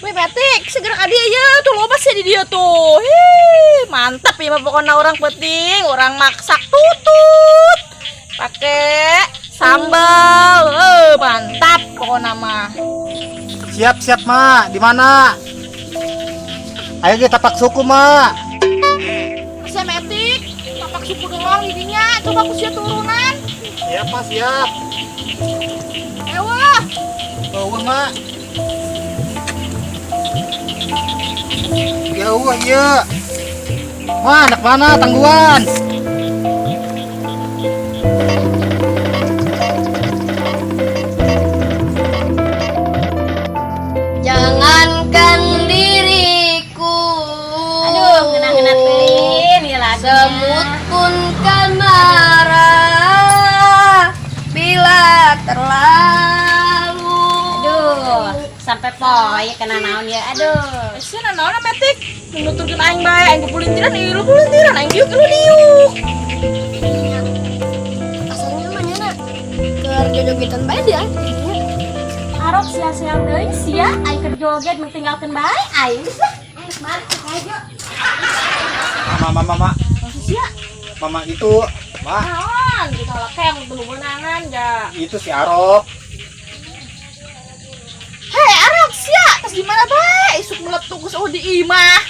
Wih, Metik, segera ka dieu ya, tuh loba sih di dia tuh. Hih, mantap ya mah pokoknya orang penting, orang maksak tutut. Pakai sambal, mantap pokoknya mah. Siap siap mak, di mana? Ayo kita tapak suku mak. Saya Metik, tapak suku doang didinya, coba ku sia turunan. Siap mak siap. Ewa, Eueuh mak. Ya eueuh ieu. Wah, anak mana tangguhan? Jangankan diriku. Aduh, ngeunah-ngeunah teuing ieu lagunya. Semut pun kan marah bila terlalu. Aduh, sampai poe kena naon ya. Aduh. sia naon Metik? Nuturkeun aing bae, aing kupulintiran, ieu lu pulintiran, aing diuk lu diuk. Asalnya mah nyana keur jojogetan bae dia. Arok sia-sia deui sia aing keur joget mung tinggalkeun bae aing. Mari kita aja. Mama mama mama. Sia, Mama itu, mak, naon? Ditolak yang beunangan ja. itu si Arok. Hei, Arok sia, tas di mana bae? Isuk meletuk geus eueuh di imah.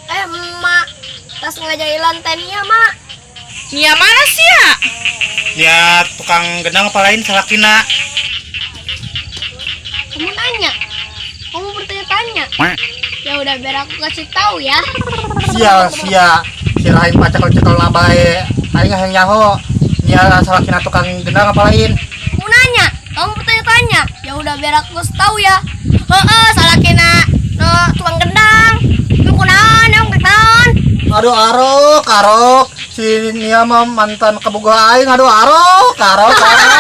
Eh, emak, tas ngajailan teh nia, mak. Nia mana sia? Ya tukang gendang apa lain salakina. Kamu nanya. Kamu bertanya-tanya. Ya udah biar aku kasih tahu ya. Sia sia si lain pacakel-cekel na bae. Aing hayang nyaho. Nia salakina tukang gendang apa lain? Kamu nanya, kamu bertanya-tanya. Ya udah biar aku kasih tahu ya. Heeh, salakina no tukang gendang. Nu kunaon, nu kunaon. Aduh Arok, Arok. Si Nia mah mantan kabogoh aing. Aduh Arok, Arok, Arok.